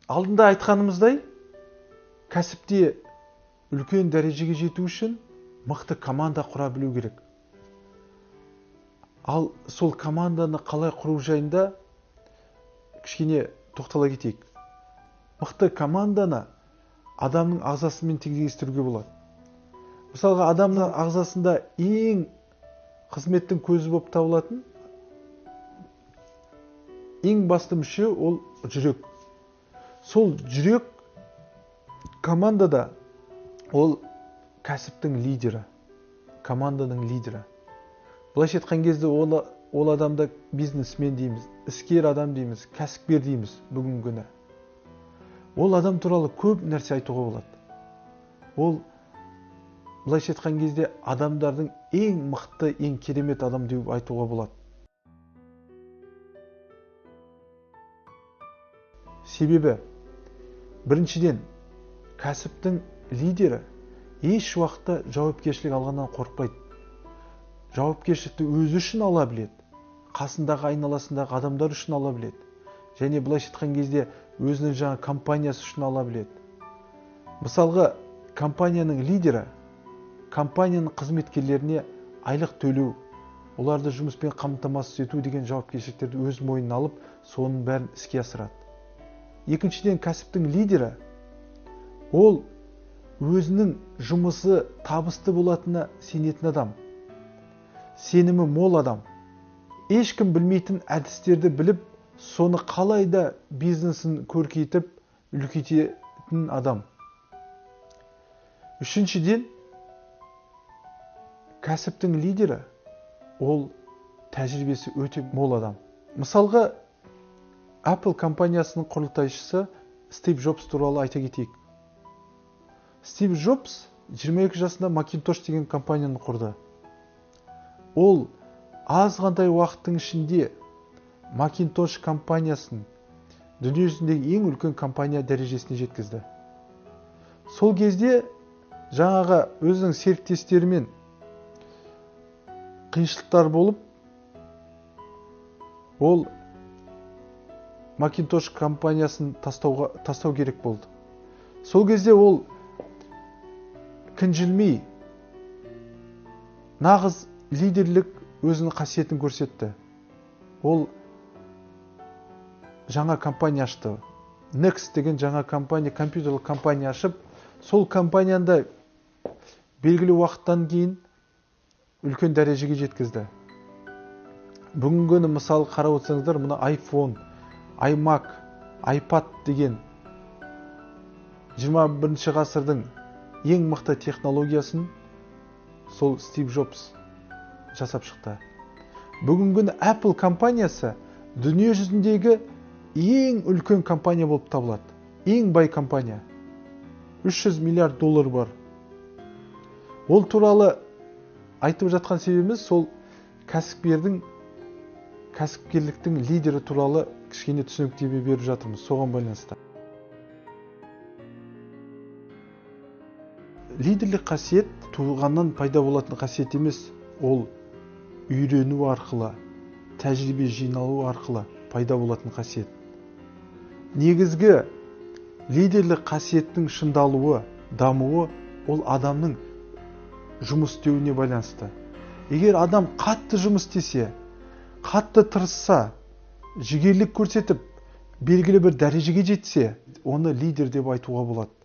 Алдында айтқанымыздай, кәсіпте үлкен дәрежеге жету үшін мықты команда құра білу керек. Ал сол команданы қалай құру жайында кішкене тоқтала кетейік. Мықты команданы адамның ағзасымен теңдестіруге болады. Мысалға, адамның ағзасында ең қызметтің көзі болып табылатын ең басты мүше ол жүрек. Сол жүрек командада ол кәсіптің лидері, команданың лидері. Былайша айтқан кезде ол адамды бизнесмен дейміз, іскер адам дейміз, кәсіпкер дейміз бүгінгі күні. Ол адам туралы көп нәрсе айтуға болады. Ол былайша айтқан кезде адамдардың ең мықты, ең керемет адам деп айтуға болады. Себебі, біріншіден, кәсіптің лидері еш уақытта жауапкершілік алғаннан қорықпайды. Жауапкершілікті өзі үшін ала біледі, қасындағы айналасындағы адамдар үшін ала біледі. Және былайша айтқан кезде өзінің жаңа компаниясы үшін ала біледі. Мысалға, компанияның лидері компанияның қызметкерлеріне айлық төлеу, оларды жұмыспен қамтамасыз ету деген жауапкершіліктерді өз мойнына алып, соның бәрін іске асырады. Екіншіден, кәсіптің лидері ол өзінің жұмысы табысты болатынына сенетін адам, сенімі мол адам. Ешкім білмейтін әдістерді біліп, соны қалай да бизнесін көркейтіп, үлкейтетін адам. Үшіншіден, кәсіптің лидері ол тәжірибесі өте мол адам. Мысалға, Apple компаниясының құрылтайшысы Стив Джобс туралы айта кетейік. Стив Джобс 22 жасында Macintosh деген компанияны құрды. Ол азғантай уақыттың ішінде Macintosh компаниясын дүниежүзіндегі ең үлкен компания дәрежесіне жеткізді. Сол кезде жаңағы өзінің серіктестерімен қиыншылықтар болып, ол Macintosh компаниясын тастау керек болды. Сол кезде ол кінжілмей, нағыз лидерлік өзінің қасиетін көрсетті. Ол жаңа компания ашты. Next деген жаңа компания, компьютерлік компания ашып, сол компанияны белгілі уақыттан кейін үлкен дәрежеге жеткізді. Бүгінгі күні мысалы қарап отырсаңыздар, мына iPhone, iMac, iPad деген 21 ғасырдың ең мықты технологиясын сол Стив Джобс жасап шықты. Бүгінгі күні Apple компаниясы дүние жүзіндегі ең үлкен компания болып табылады. Ең бай компания. 300 миллиард доллар бар. Ол туралы айтып жатқан себебіміз сол кәсіпкерліктің лидері туралы кішкене түсініктеме беріп жатырмыз, соған байланысты. Лидерлік қасиет туғаннан пайда болатын қасиет емес, ол үйрену арқылы, тәжірибе жиналу арқылы пайда болатын қасиет. Негізгі лидерлік қасиеттің шыңдалуы, дамуы ол адамның жұмыс істеуіне байланысты. Егер адам қатты жұмыс істесе, қатты тырысса, жігерлік көрсетіп, белгілі бір дәрежеге жетсе, оны лидер деп айтуға болады.